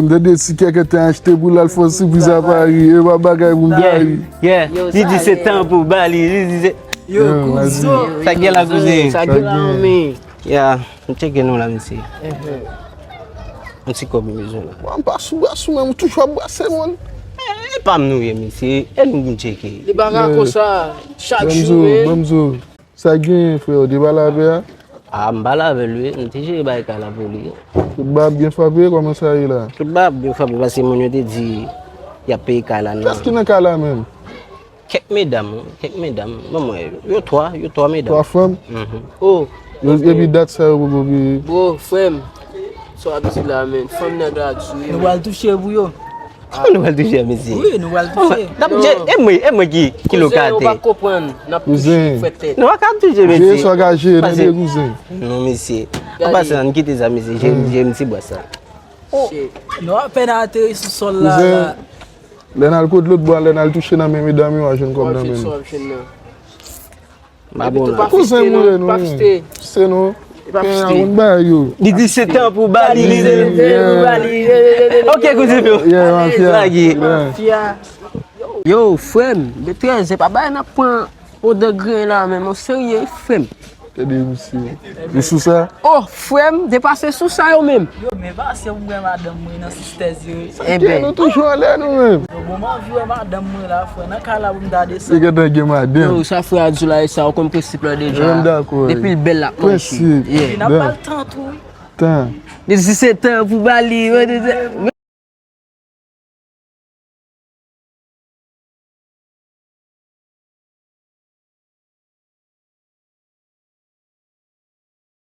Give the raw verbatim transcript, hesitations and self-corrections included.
M tande si kèkè te achte pou l al fè yon sipriz a Pari. E pa bagay pou m te ri. Yeah. Li di se tan pou ba li. Li di se. Yo, kouzen. Sa gen la, kouzen? Sa gen la, men. Ya, m tcheke non la, mesye. Yon ti kòb m bezwen la. Mwen pa sou bras ou menm, ou toujou ap brase moun. E pa m nou ye, mesye. E nou pou m tcheke. Li pa ka konsa. Chak jou, men. Sa k genyen, frè, ou te pale avè a? A, m pale avè l, wi. M te jere bay kay la pou li. Tout bagay ap byen frape, kòman sa ye la? Tout bagay ap byen frape, paske moun yo te di y ap peye kay la nan. Kiyès ki nan kay la menm? Kèk medam, wi, kèk medam. Ban mwen yo. Yo twa, yo twa medam. Twa fanm? Mhm. Oh. Epi dat sa yo poko peye. Bro, frè m, sa w ap di la, men. Fanm nèg la di. Nou pral touche pou yo. Kòman nou pral touche a, mesye? Wi, nou pral touche. N ap touche, e mwen, e mwen ki, ki lokatè. Kouzen, ou pa konprann, n ap touche, fè tèt. Nou pa ka touche, mesye. Jere sa w ka jere, tande kouzen. Non, mesye. An pasan, ann kite sa, mesye. Jere, jere m ti bwa sa. Nou apèn ateri sou sòl la. Kouzen, lè n al kot lòt bò a, lè n al touche nan men medam yo, w a jwenn kòb nan men nou. Kouzen mwen, nou. Se nou. Pen a moun bay yo. Li di se tan pou ba li. Li di se tan pou ba li. Ok, kouzen yo. Lage. Yo, frè m, de trèz, se pa bagay n ap pran odè grenn la menm, ou serye, frè m. Gade misye. Li sou sa? Oh, frè m, depase sou sa yo menm. Yo, men pa se ou wè madanm mwen nan sistèz yo. Enben. Nou toujou anlè nou menm. Yo, bon, m anvi wè madanm mwen la, frè. Nan kay la pou m ta desann. Li gentan gen madanm. Yo, sa frè a di w la, e sa, ou konn prensip la deja. Mwen dakò. Depi l bèl l ap manje. Prensip. Yeah. N ap ba l tan tou. Tan. Li di se tan pou ba li.